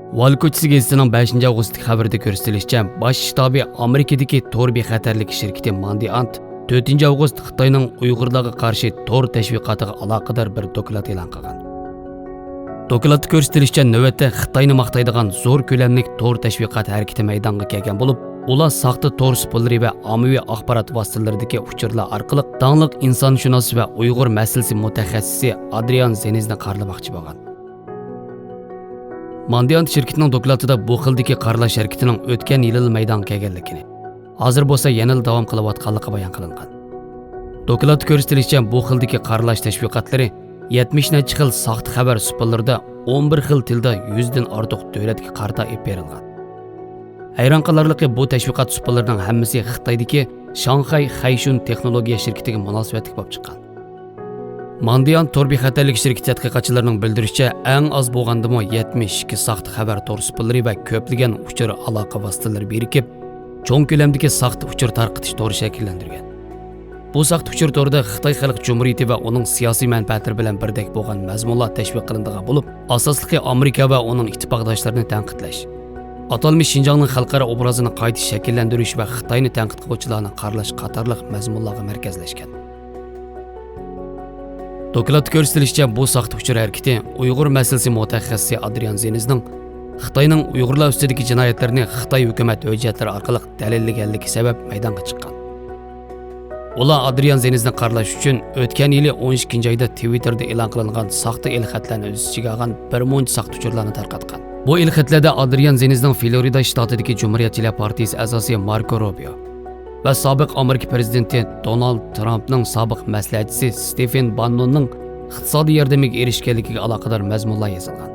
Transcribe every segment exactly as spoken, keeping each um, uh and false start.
ۋال كوچىسى گېزىتىنىڭ بەشىنچى ئاۋغۇستتىكى خەۋىرىدە كۆرسىتىلىشىچە، باش شتابى ئامېرىكىدىكى تور بىخەتەرلىكى شىركىتى ماندىئانت تۆتىنچى ئاۋغۇست خىتاينىڭ ئۇيغۇرلارغا قارشى تور تەشۋىقاتىغا ئالاقىدار بىر دوكلات ئېلان قىلغان. دوكلاتتا كۆرسىتىلىشىچە، نۆۋەتتە خىتاينى ماختايدىغان زور كۆلەملىك تور تەشۋىقات ھەرىكىتى مەيدانغا كەلگەن بولۇپ، ئۇلار ساختا تور سۇپىلىرى ۋە ئاممىۋى ئاخبارات ۋاسىتىلىرىدىكى ئۇچۇرلار ئارقىلىق داڭلىق ئىنسانشۇناس ۋە ئۇيغۇر مەسىلىسى مۇتەخەسسىسى ئادرىيان زېنىزنى قارىلىماقچى بولغان. ماندىئانت شىركىتىنىڭ دوكلاتىدا بۇ خىلدىكى قارىلاش ھەرىكىتىنىڭ ئۆتكەن يىلىلا مەيدانغا كەلگەنلىكىنى، ھازىر بولسا يەنىلا داۋام قىلىۋاتقانلىقى بايان قىلىنغان. دوكلاتتا كۆرسىتىلىشىچە، بۇ خىلدىكى قارىلاش تەشۋىقاتلىرى يەتمىش نەچچە خىل ساختا خەۋەر سۇپىلىرىدا ئون بىر خىل تىلدا يۈزدىن ئارتۇق دۆلەتكە قارىتا ئېلىپ بېرىلغان. ھەيران قالارلىقى، بۇ تەشۋىقات سۇپىلىرىنىڭ ھەممىسى خىتايدىكى شاڭخەي خەيشۈن تېخنولوگىيە شىركىتىگە مۇناسىۋەتلىك بولۇپ چىققان. ماندىئان تور بىخەتەرلىكى شىركىتى تەتقىقاتچىلىرىنىڭ بىلدۈرۈشىچە، ئەڭ ئاز بولغاندىمۇ يەتمىش ئىككى ساختا خەۋەر تور سۇپىلىرى ۋە كۆپلىگەن ئۇچۇر ئالاقە ۋاسىتىلىرى بىرىكىپ، چوڭ كۆلەمدىكى ساختا ئۇچۇر تارقىتىش تورى شەكىللەندۈرگەن. بۇ ساختا ئۇچۇر تورىدا خىتاي خەلق جۇمھۇرىيىتى ۋە ئۇنىڭ سىياسىي مەنپەئەتلىرى بىلەن بىردەك بولغان مەزمۇنلار تەشۋىق قىلىنىدىغان بولۇپ، ئاساسلىقى ئامېرىكا ۋە ئۇنىڭ ئىتتىپاقداشلىرىنى تەنقىدلەش، ئاتالمىش شىنجاڭنىڭ خەلقئارا ئوبرازىنى قايتا شەكىللەندۈرۈش ۋە خىتاينى تەنقىد قىلغۇچىلارنى قارىلاش قاتارلىق مەزمۇنلارغا مەركەزلەشكەن. دوكلاتتا كۆرسىتىلىشىچە، بۇ ساختا ئۇچۇر ھەرىكىتى ئۇيغۇر مەسىلىسى مۇتەخەسسىسى ئادرىيان زېنىزنىڭ خىتاينىڭ ئۇيغۇرلار ئۈستىدىكى جىنايەتلىرىنى خىتاي ھۆكۈمەت ھۆججەتلىرى ئارقىلىق دەلىللىگەنلىكى سەۋەب مەيدانغا چىققان. ئۇلار ئادرىيان زېنىزنى قارىلاش ئۈچۈن ئۆتكەن يىلى ئون ئىككىنچى ئايدا تىۋىتتېردا ئېلان قىلىنغان ساختا ئېلخەتلەرنى ئۆز ئىچىگە ئالغان بىر مۇنچە ساختا ئۇچۇرلارنى تارقاتقان. بۇ ئېلخەتلەردە ئادرىيان زېنىزنىڭ فلورىدا شتاتىدىكى جۇمھۇرىيەتچىلەر پارتىيىسى ئەزاسى ماركو روبىيو ۋە سابىق ئامېرىكا پىرېزىدېنتى دونالد ترامپنىڭ سابىق مەسلىھەتچىسى ستېفېن باننوننىڭ ئىقتىسادىي ياردىمىگە ئېرىشكەنلىكىگە ئالاقىدار مەزمۇنلار يېزىلغان.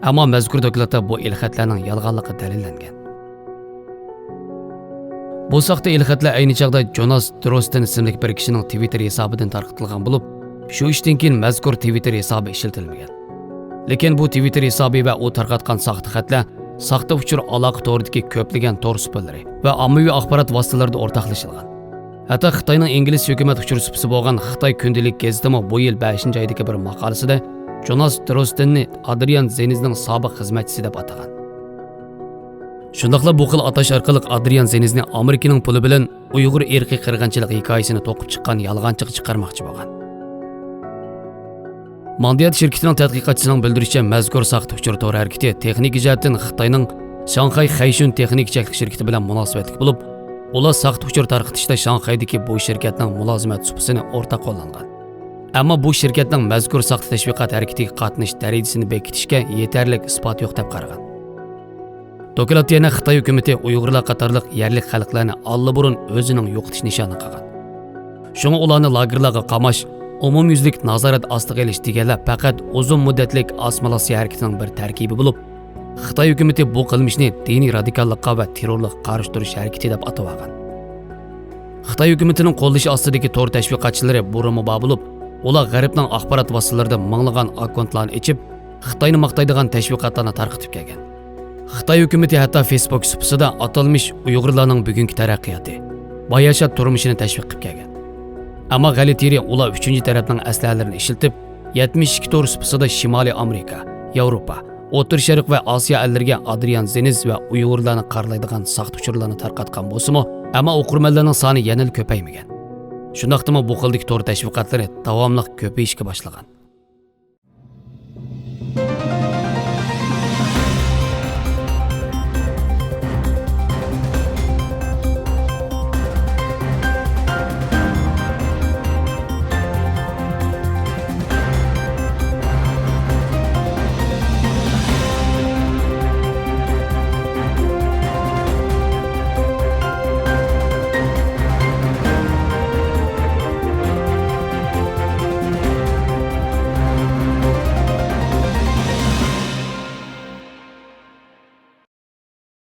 ئەمما مەزكۇر دوكلاتتا بۇ ئېلخەتلەرنىڭ يالغانلىقى دەلىللەنگەن. بۇ ساختا ئېلخەتلەر ئەينى چاغدا جوناس دروستېن ئىسىملىك بىر كىشىنىڭ تىۋىتتېر ھېسابىدىن تارقىتىلغان بولۇپ، شۇ ئىشتىن كېيىن مەزكۇر تىۋىتتېر ھېسابى ئىشلىتىلمىگەن. لېكىن بۇ تىۋىتتېر ھېسابى ۋە ئۇ تارقاتقان ساختا خەتلەر ساختا ئۇچۇر ئالاقە تورىدىكى كۆپلىگەن تور سۇپىلىرى ۋە ئاممىۋى ئاخبارات ۋاسىتىلىرىدا ئورتاقلىشىلغان. ھەتتا خىتاينىڭ ئىنگلىز ھۆكۈمەت ئۇچۇر سۇپىسى بولغان خىتاي كۈندىلىك گېزىتىمۇ بۇ يىل بەشىنچى ئايدىكى بىر ماقالىسىدە جوناس دروستېننى ئادرىيان زېنىزنىڭ سابىق خىزمەتچىسى دەپ ئاتىغان. شۇنداقلا بۇ خىل ئاتاش ئارقىلىق ئادرىيان زېنىزنى ئامېرىكىنىڭ پۇلى بىلەن ئۇيغۇر ئىرقىي قىرغىنچىلىق ھېكايىسىنى توقۇپ چىققان يالغانچىغا چىقارماقچى بولغان. ماندىئانت شىركىتىنىڭ تەتقىقاتچىسىنىڭ بىلدۈرۈشىچە، مەزكۇر ساختا ئۇچۇر تور ھەرىكىتى تېخنىكا جەھەتتىن خىتاينىڭ شاڭخەي خەيشۈن تېخنىكا چەكلىك شىركىتى بىلەن مۇناسىۋەتلىك بولۇپ، ئۇلار ساختا ئۇچۇر تارقىتىشتا شاڭخەيدىكى بۇ شىركەتنىڭ مۇلازىمەت سۇپىسىنى ئورتاق قوللانغان. ئەمما بۇ شىركەتنىڭ مەزكۇر ساختا تەشۋىقات ھەرىكىتىگە قاتنىشىش دەرىجىسىنى بېكىتىشكە يېتەرلىك ئىسپات يوق دەپ قارىغان. دوكلات يەنە خىتاي ھۆكۈمىتى ئۇيغۇرلار قاتارلىق يەرلىك خەلقلەرنى ئاللىبۇرۇن ئۆزىنىڭ يوقىتىش نىشانى قىلغان. شۇڭا ئۇلارنى لاگېرلارغا قاماش، ئومۇميۈزلۈك نازارەت ئاستىغا ئېلىش دېگەنلەر پەقەت ئۇزۇن مۇددەتلىك ئاسسىمىلياتسىيە ھەرىكىتىنىڭ بىر تەركىبى بولۇپ، خىتاي ھۆكۈمىتى بۇ قىلمىشنى دىنىي رادىكاللىققا ۋە تېررورلۇققا قارشى تۇرۇش ھەرىكىتى دەپ ئاتىۋالغان. خىتاي ھۆكۈمىتىنىڭ قوللىشى ئاستىدىكى تور تەشۋىقاتچىلىرى بۇرۇنمۇ بار بولۇپ، ئۇلار غەربنىڭ ئاخبارات ۋاسىتىلىرىدا مىڭلىغان ئاككونتلارنى ئېچىپ، خىتاينى ماختايدىغان تەشۋىقاتلارنى تارقىتىپ كەلگەن. خىتاي ھۆكۈمىتى ھەتتا فېيسبۇك سۇپىسىدا ئاتالمىش ئۇيغۇرلارنىڭ بۈگۈنكى تەرەققىياتى، باياشات تۇرمۇشىنى تەشۋىق قىلىپ كەلگەن. ئەمما غەلىتە يېرى، ئۇلار ئۈچىنچى تەرەپنىڭ ئەسلىھەلىرىنى ئىشلىتىپ، يەتمىش ئىككى تور سۇپىسىدا شىمالىي ئامېرىكا، ياۋروپا، ئوتتۇرا شەرق ۋە ئاسىيا ئەللىرىگە ئادرىيان زېنىز ۋە ئۇيغۇرلارنى قارىلايدىغان ساختا ئۇچۇرلارنى تارقاتقان بولسىمۇ، ئەمما ئوقۇرمەنلەرنىڭ سانى يەنىلا كۆپەيمىگەن. شۇنداقتىمۇ بۇ خىلدىكى تور تەشۋىقاتلىرى داۋاملىق كۆپىيىشكە باشلىغان.